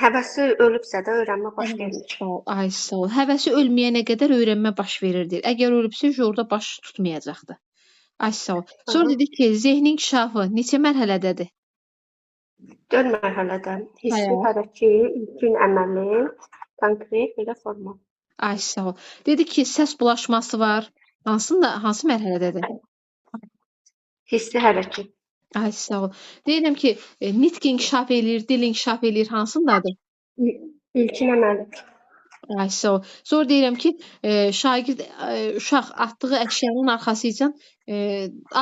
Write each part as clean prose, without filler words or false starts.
Həvəsi ölübsə də öyrənmə baş Ay, vermir. sağ ol, ay sağ ol. Həvəsi ölməyənə qədər öyrənmə baş verir deyir. Əgər ölübsə, orada baş tutmayacaqdı. Ay sağ ol. Sonra dedik ki, zehnin inkişafı neçə mərhələdədir? 4 mərhələdə. Hissi, Sayaq. hərəki, ilkin əməli, konkret və də formal. Ay sağ ol. Dedik ki, səs bulaşması var. Hansında, hansı mərhələdədir? Hissi hərəki. Ay sağ ol. Deyirəm ki, nitq inkişaf eləyir, dil inkişaf eləyir, hansındadır? İlkin əməli. Ay sağ ol. Sonra deyirəm ki, şagird, uşaq atdığı əşyanın arxasıca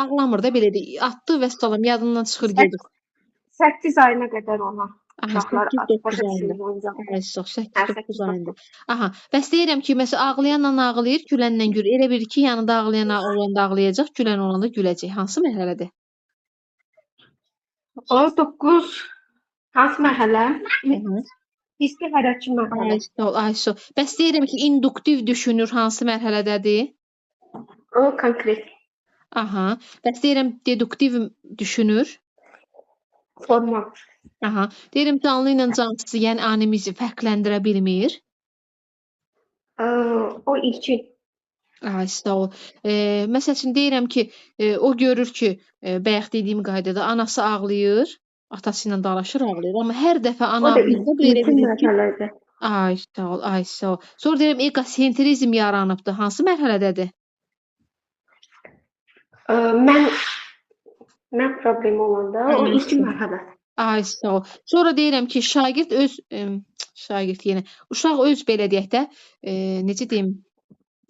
ağlamır da belə deyək. Atdı və salam yadından çıxır gedir. 8 ayına qədər olan Aha, uşaqlar 8-9 başa ayında. düşür oyuncaq. Ay sağ ol, Hə, 8-9 8-9. ayında. Aha, bəs deyirəm ki, məsələn ağlayanla ağlayır, gülənlə gülür. Elə bil ki, yanında ağlayan olanda ağlayacaq, gülən olanda güləcək. Hansı mərhələdir? O 9 hansı mərhələ? Aha. Hissi hərəki mərhələ. Ay sağ ol, ay sağ ol. Bəs deyirəm ki, induktiv düşünür hansı mərhələdədir? O konkret. Aha. Bəs deyirəm deduktiv düşünür. Formal. Aha. Deyirəm canlı ilə cansızı, yəni animizi fərqləndirə bilmir. O ilkin. Ay sağ ol. Məsəl üçün deyirəm ki, o görür ki, bayaq dediyim qaydada anası ağlayır, atası ilə dalaşır, ağlayır. Amma hər dəfə ana O da ağlayanda bu elə ilkin bilir ki, mərhələdir. ay sağ ol, ay sağ ol. Sonra deyirəm eqosentrizm yaranıbdır. Hansı mərhələdədir? Mən problemi olanda o Ay, ilkin mərhələ. Ay sağ ol. Sonra deyirəm ki, şagird öz şagird yenə uşaq öz belə deyək də, necə deyim,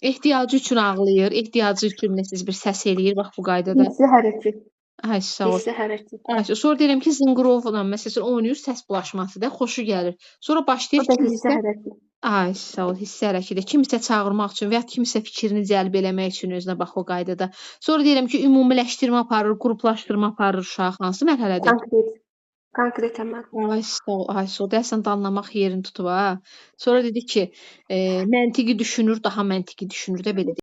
ehtiyacı üçün ağlayır, ehtiyacı üçün nəsə bir səs eləyir bax bu qaydada. Hissi hərəki. Ay sağ ol. Hissi hərəki. Ay, sonra deyirəm ki, zınqırovla məsəl üçün oynayır, səs bulaşması da xoşu gəlir. Sonra başlayır O da hissi kimisə hərəki. Ay sağ ol, hissi hərəkidir. Kimisə çağırmaq üçün və ya kimisə fikrini cəlb eləmək üçün özünə bax o qaydada. Sonra deyirəm ki, ümumiləşdirmə aparır, qruplaşdırma aparır uşaq hansı mərhələdə? Konkret. Konkret əməl. Ay sağ ol, ay sağ ol. Deyəsən danlamaq yerini tutub ha. Sonra dedi ki, məntiqi düşünür, daha məntiqi düşünür də belə deyək.